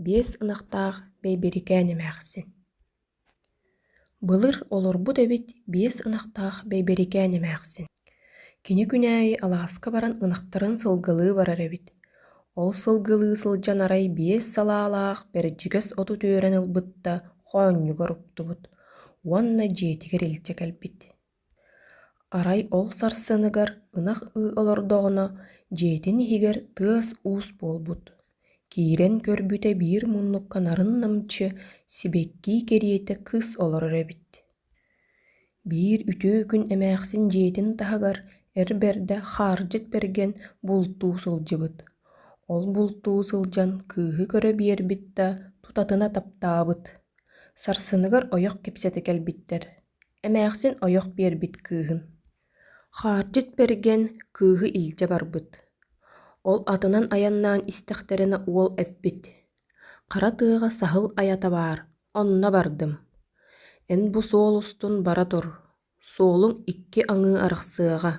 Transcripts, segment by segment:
Биэс ынахтаах Бэйбэрикээн эмээхсин Былыр олорбут эбит биэс ынахтаах Бэйбэрикээн эмээхсин. Кини күн аайы алааска баран ынахтарын сылгылыы барар эбит. Ол сылгылыы сылдьан арай биэс салаалаах бэрдьигэс оту түөрэн ылбыт да хоонньугар уктубут уонна дьиэтигэр илдьэ кэлбит. Арай ол сарсыныгар ынах ыы олордоҕуна дьиэтин иһигэр тыас-уус буолбут, киирэн көрбүтэ биир муннукка нарын-намчы, сибэкки кэриэтэ кыыс олорор эбит. Биир үтүө күн эмээхсин дьиэтин таһыгар эр бэрдэ Хаардьыт Бэргэн бултуу сылдьыбыт. Ол бултуу сылдьан кыыһы көрө биэрбит да тутатына таптаабыт. Сарсыныгар ойох кэпсэтэ кэлбиттэр Эмээхсин ойох биэрбит кыыһын Хаардьыт Бэргэн кыыһы илдьэ барбыт. Ол атынан айаннаан истэхтэринэ уол эппит: «Хара тыаҕа саһыл айата баар, онно бардым. Эн бу суол устун бара тур, суолуҥ икки аҥыы арахсыаҕа.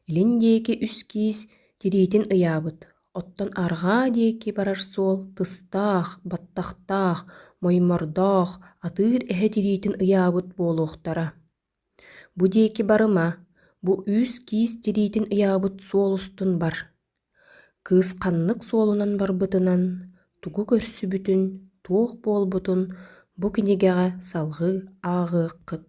Илин диэки үс киис тириитин ыйаабыт, Оттон арҕаа диэки барар суол тыстаах, баттахтаах, моймордоох, атыыр эһэ тириитин ыйаабыт буолуохтара. Бу диэки барыма, бу үүс киис тириитин ыйаабыт суол устун бар. Кыыс ханнык суолунан барбытынан, тугу көрсүбүтүн, туох буолбутун бу кинигэҕэ салҕыы ааҕыаххыт.